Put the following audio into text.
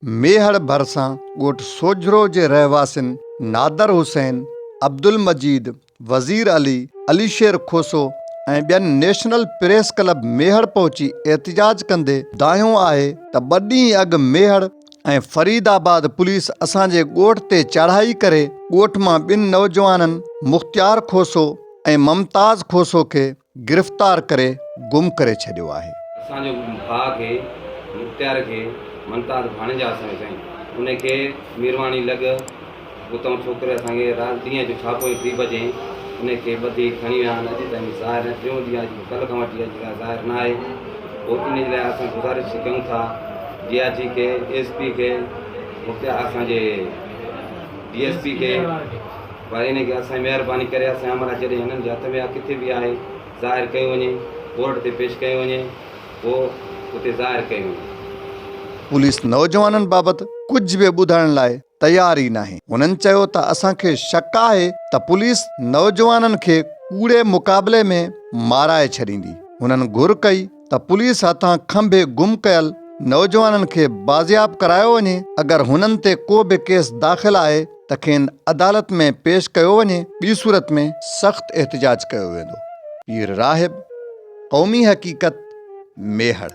ميهڙ ڀرسان ڳوٺ سوجهرو جي رهواسين نادر حسين، عبدالمجيد، وزير علي، علي شير کوسو ۽ ٻين نيشنل پريس ڪلب ميهڙ پهچي احتجاج ڪندي دانهيو آهي ته ٻه ڏينهن اڳ ميهڙ ۽ فريد آباد پوليس اسان جي ڳوٺ تي چاڙهائي ڪري ڳوٺ مان ٻن نوجوانن مختيار کوسو ۽ ممتاز کوسو کي گرفتار ڪري گم ڪري ڇڏيو آهي. اسان جو ڀاء کي مختيار کي ممتاز ڀاڻيجا اسان جو سائين ان کي ميرواڻي لڳ اتان ڇوڪري اسان کي رات ڏينهن جو ڇاپو هنيو ٽي بجي ان کي ٻڌي کڻي ويا آهن اڄ تائين ظاهر نه ٽيون ڏينهن اڄ ڪلهه کان وٺي اڄ تائين ظاهر نه آهي پوء ان جي لاء اسان گذارش ڪيون ٿا ڊي I جي کي ايس پي کي مختيار اسان جي ڊي ايس پي کي پر انهي کي اسان مهرباني ڪري اسان عمل جڏهن هنن جي هٿ ۾ آهي ڪٿي به آهي ظاهر ڪيو وڃي ڪورٽ تي پيش ڪيو وڃي پوء اتي ظاهر ڪيو وڃي. پوليس نوجوانن بابت ڪجهه به ٻڌائڻ لاء تيار ئي ناهي. هنن چيو ته اسان کي شڪ آهي ته پوليس نوجوانن کي ڪوڙي مقابلي ۾ مارائي ڇڏيندي. هنن گهر ڪئي ته پوليس هٿان کنڀي گم ڪيل نوجوانن کي بازياب ڪرايو وڃي، اگر هنن تي ڪو به ڪيس داخل آهي ته کين عدالت ۾ پيش ڪيو وڃي، ٻي صورت ۾ سخت احتجاج ڪيو ويندو. پير راهب، قومي حقيقت، ميهڙ.